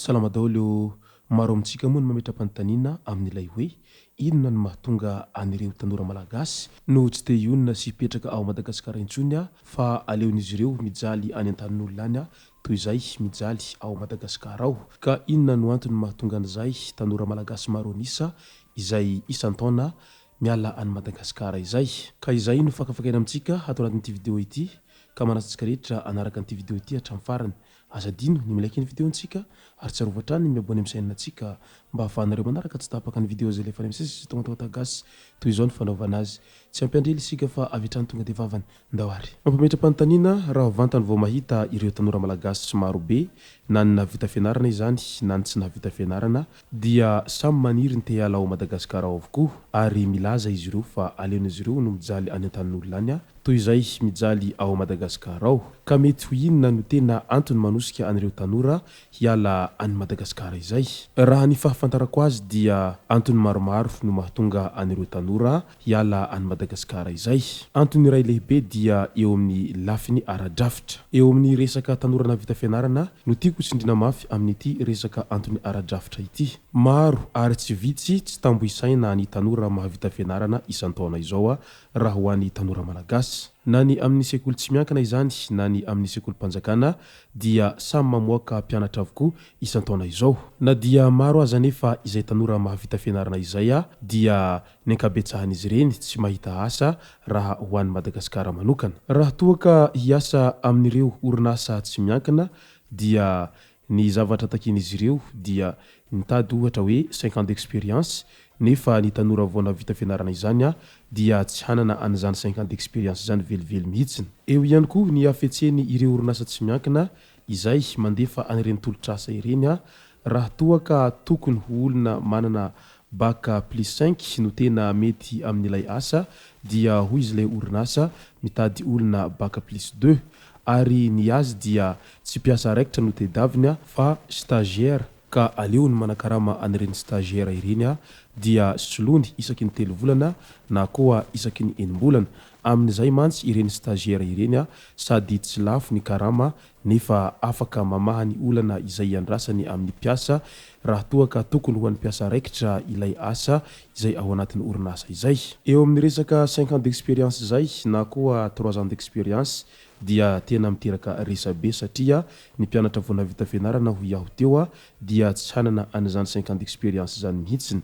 Salama daholo ô! Maro amintsika moa no mametra-panontaniana amin'ilay hoe inona no mahatonga an'ireo tanora malagasy no tsy te hionona sy hipetraka ao Madagasikara intsony fa aleon'izy ireo mijaly any an-tanin'olona any toy izay mijaly ao Madagasikara ao. Ka inona no antony mahatonga an'izay tanora malagasy maro an'isa izay isan-taona miala an'i Madagasikara izay? Ka izay no fakafakaina amintsika ato anatin'ity video ity ka manasa antsika rehetra hanaraka an'ity video ity hatramin'ny farany. Aza adino ny mi-like ny video-ntsika ary tsarovy hatrany ny mi-abonner amin'ny chaîne-ntsika mba ahafahanareo manaraka tsy tapaka ny video izay alefanay misesy sy tongatonga gasy toy izao ny fanaovana azy. Tsy hampiandry ela isika fa avy hatrany tonga dia vavany. Ndao ary. Mampametra-panontaniana raha vantany vao mahita ireo tanora malagasy maro be na ny nahavita fianarana izany na ny tsy nahavita fianarana dia samy maniry ny te hiala ao Madagasikara ao avokoa ary milaza izy ireo fa aleon'izy ireo no mijaly any an-tanin'olona any toy izay mijaly ao Madagasikara ao. Ka mety ho inona no tena antony manosika an'ireo tanora hiala an'i Madagasikara izay? Raha ny fahafantarako azy dia antony maromaro no mahatonga an'ireo tanora hiala an'i Madagasikara izay. Antony iray lehibe dia eo amin'ny lafiny ara-drafitra. Eo amin'ny resaka tanora nahavita fianarana no tiako tsindriana mafy amin'ity resaka antony ara-drafitra ity. Maro ary tsy vitsy tsy tambo isaina ny tanora mahavita fianarana isan-taona izao raha ho an'ny tanora malagasy. Na ny amin'ny sekoly tsy miankina izany na ny amin'ny sekolim-panjakana dia samy mamoaka mpianatra avokoa isan-taona izao. Na dia maro aza anefa izay tanora mahavita fianarana izay dia ny ankabetsahan'izy ireny tsy mahita asa raha ho an'i Madagasikara manokana. Raha toa ka hiasa amin'ireo orinasa tsy miankina dia ny zavatra takian'izy ireo dia mitady ohatra hoe cinq ans d'expérience nefa ny tanora vao nahavita fianarana izany dia tsy hanana an'izany cinq ans d'expérience izany velively mihitsiny. Eo ihany koa ny hafetseny ireo orinasa tsy miankina izay mandefa an'ireny tolotr'asa ireny raha toa ka tokony ho olona manana Bac plus cinq no tena mety amin'ilay asa dia hoy izy ilay orinasa mitady olona bac plus deux ary ny azy dia tsy mpiasa raikitra no tedaviny fa stagiaire ka aleony manakarama an'ireny stagiaire ireny dia soloiny isaky ny telo volana na koa isaky ny enim-bolana amin'izay mantsy ireny stagiaire ireny sady tsy lafo ny karama nefa afaka mamaha ny olana izay iandrasany amin'ny mpiasa raha toa ka tokony ho an'ny mpiasa raikitra ilay asa izay ao anatin'ny orinasa izay. Eo amin'ny resaka cinq ans d'expérience izay na koa trois ans d'expérience dia tena miteraka resabe satria ny mpianatra vao nahavita fianarana hoy aho teo dia tsy hanana an'izany cinq ans d'expérience izany mihitsiny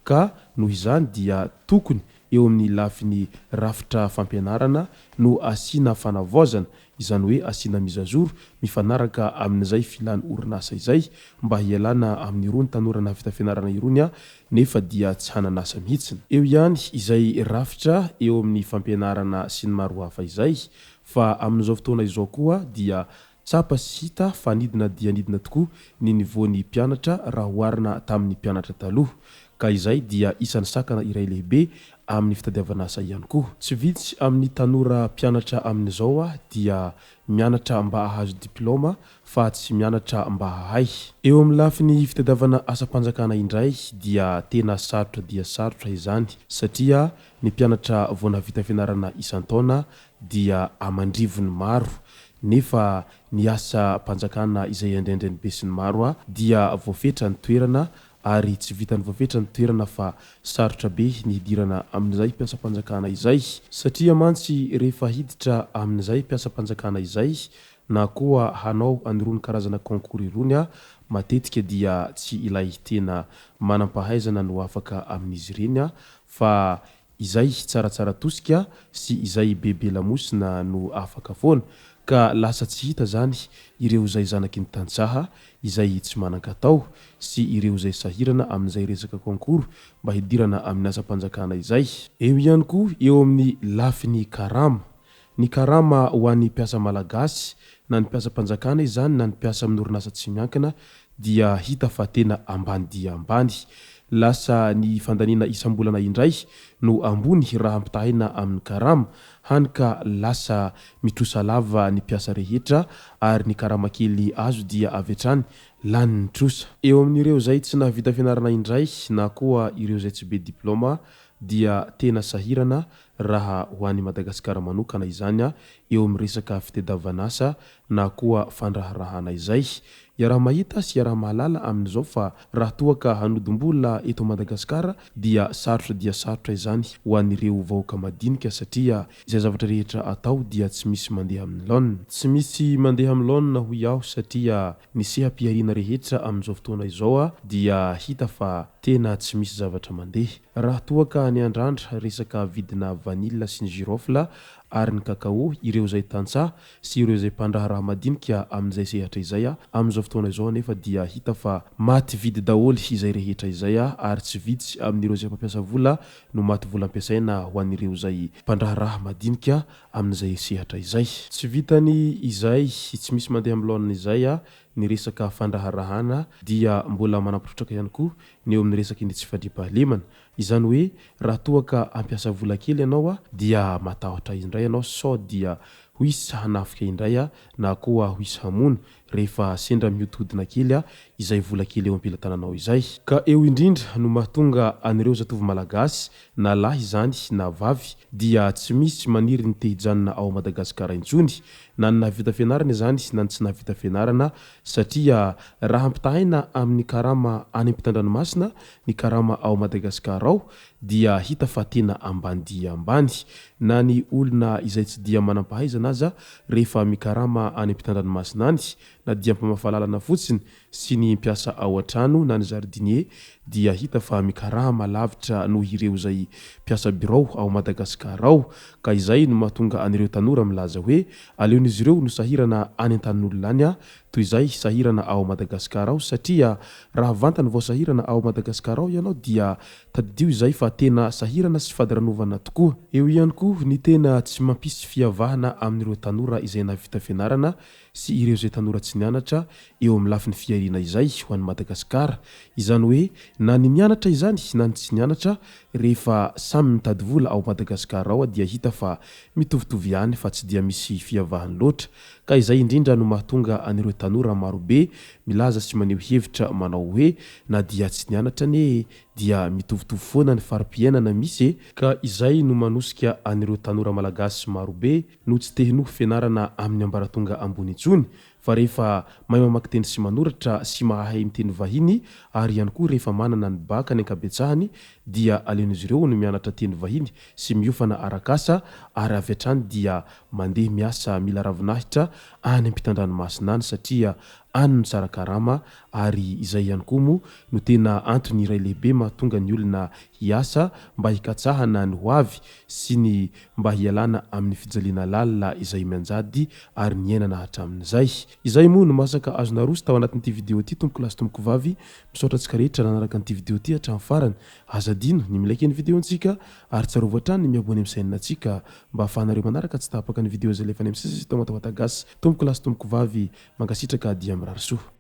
ka noho izany dia tokony eo amin'ny lafiny rafitra fampianarana no asiana fanavaozana, izany hoe asiana mise à jour mifanaraka amin'izay filan'ny orinasa izay mba hialana amin'irony tanora nahavita fianarana irony nefa dia tsy hanana asa mihitsy. Eo ihany izay rafitra eo amin'ny fampianarana sy ny maro hafa izay fa amin'izao fotoana izao koa dia Tsapa sy hita fa nidina dia nidina tokoa ny niveau-n'ny mpianatra raha oharina tamin'ny mpianatra taloha, ka izay dia isan'ny sakana iray lehibe amin'ny fitadiavana asa ihany koa. Tsy vitsy amin'ny tanora mpianatra amin'izao dia mianatra mba hahazo diplaoma fa tsy mianatra mba hahay. Eo amin'ny lafiny fitadiavana asam-panjakana indray dia tena sarotra dia sarotra izany satria ny mpianatra vao nahavita fianarana isan-taona dia aman-drivony maro nefa ny asam-panjakana izay andraindrain'ny besinimaro dia voafetra ny toerana ary tsy vitan'ny voafetra ny toerana fa sarotra be ny hidirana amin'izay mpiasam-panjakana izay satria mantsy rehefa hiditra amin'izay mpiasam-panjakana izay na koa hanao an'irony karazana concours irony matetika dia tsy ilay tena manam-pahaizana no afaka amin'izy ireny fa Izay tsaratsara tosika sy izay bebe lamosina no afaka foana, ka lasa tsy hita zany ireo izay zanaky ny tantsaha izay tsy manan-katao sy ireo izay sahirana amin'izay resaka concours mba hidirana amin'ny asam-panjakana izay. Eo ihany koa eo amin'ny lafiny karama. Ny karama ho an'ny mpiasa malagasy, na ny mpiasam-panjakana izany na ny mpiasa amin'ny orinasa tsy miankina, dia hita fa tena ambany dia ambany. Lasa ny fandaniana isam-bolana indray no ambony raha ampitahaina amin'ny karama, hany ka lasa mitrosa lava ny mpiasa rehetra ary ny karama kely azo dia avy hatrany lanin'ny trosa. Eo amin'ireo izay tsy nahavita fianarana indray na koa ireo izay tsy be diplaoma dia tena sahirana raha ho an'i Madagasikara manokana izany eo amin'ny resaka fitediavan'asa na koa fandraharahana izay. Iaraha-mahita sy iaraha-mahalala amin'izao fa raha toa ka hanodim-bola eto Madagasikara dia sarotra dia sarotra izany ho an'ireo vahoaka madinika satria izay zavatra rehetra atao dia tsy misy mandeha amin'ny laoniny. Tsy misy mandeha amin'ny laonina hoy aho satria ny seha-pihariana rehetra amin'izao fotoana izao dia hita fa tena tsy misy zavatra mandeha. Raha toa ka niandrandra resaka vidina vanille sy ny girofle ary ny cacao ireo izay tantsaha sy ireo izay mpandraharaha madinika amin'izay sehatra izay amin'izao fotoana izao anefa dia hita fa maty vidy daholo izay rehetra izay ary tsy vitsy amin'ireo izay mpampiasa vola no maty vola ampiasaina ho an'ireo izay mpandraharaha madinika amin'izay sehatra izay. Tsy vitany izay tsy misy mandeha amin'ny laoniny izay ny resaka fandraharahana dia mbola manampitrotraka ihany koa ny eo amin'ny resaky ny tsy fandriampahalemana. Izany hoe raha toa ka hampiasa vola kely ianao dia matahotra indray ianao sao dia ho hisy hanafika indray na koa ho hisy hamono rehefa sendra mihodinkodina kely izay vola kely eo am-pelatananao izay. Ka eo indrindra no mahatonga an'ireo zatovo malagasy na lahy izany na vavy dia tsy misy maniry ny te hijanona ao Madagasikara intsony na ny nahavita fianarana izany na ny tsy nahavita fianarana satria raha ampitahaina amin'ny karama any ampitan-dranomasina ny karama ao Madagasikara ao dia hita fa tena ambany dia ambany. Na ny olona izay tsy dia manam-pahaizana aza rehefa mikarama any ampitan-dranomasina any na dia mpamafa lalana fotsiny sy ny mpiasa ao an-trano na ny jardinier dia hita fa mikarama lavitra noho ireo izay mpiasa birao ao Madagasikara ao ka izay no mahatonga an'ireo tanora milaza hoe aleon'izy ireo no sahirana any an-tanin'olona any toy izay sahirana ao Madagasikara ao satria raha vantany vao sahirana ao Madagasikara ao ianao dia tadidio izay fa tena sahirana sy fadiranovana tokoa. Eo ihany koa ny tena tsy mampisy fiavahana amin'ireo tanora izay nahavita fianarana sy ireo izay tanora tsy nianatra eo amin'ny lafiny fihariana izay ho an'i Madagasikara. Izany hoe na ny nianatra izany na ny tsy nianatra rehefa samy mitady vola ao Madagasikara ao dia hita fa mitovitovy ihany fa tsy dia misy fiavahany loatra. Ka izay indrindra no mahatonga an'ireo tanora marobe milaza sy maneho hevitra manao hoe na dia tsy nianatra anie dia mitovitovy foana ny fari-piainana misy e! Ka izay no manosika an'ireo tanora malagasy marobe no tsy te hinoa fianarana amin'ny ambaratonga ambony intsony fa rehefa mahay mamaky teny sy manoratra sy mahay miteny vahiny ary ihany koa rehefa manana ny baka ny ankabetsahany dia aleon'izy ireo no mianatra teny vahiny sy miofana arak'asa ary avy hatrany dia mandeha miasa mila ravinahitra any ampitan-dranomasina any satria any no tsara karama ary izay ihany koa moa no tena antony iray lehibe mahatonga ny olona hiasa mba hikatsahana ny ho avy sy ny mba hialana amin'ny fijaliana lalina izay mianjady ary niainana hatramin'izay. Izay moa no masaka azo naroso tao anatin'ity video ity tompoko lahy sy tompoko vavy, misaotra antsika rehetra nanaraka an'ity video ity hatramin'ny farany, aza adino ny mi-like ny video-ntsika ary tsarovy hatrany ny mi-abonner amin'ny chaîne-ntsika mba ahafahanareo manaraka tsy tapaka ny video izay alefanay misesy eto Matawata Gasy. Tompoko lahy sy tompoko vavy, mankasitraka dia mirary soa.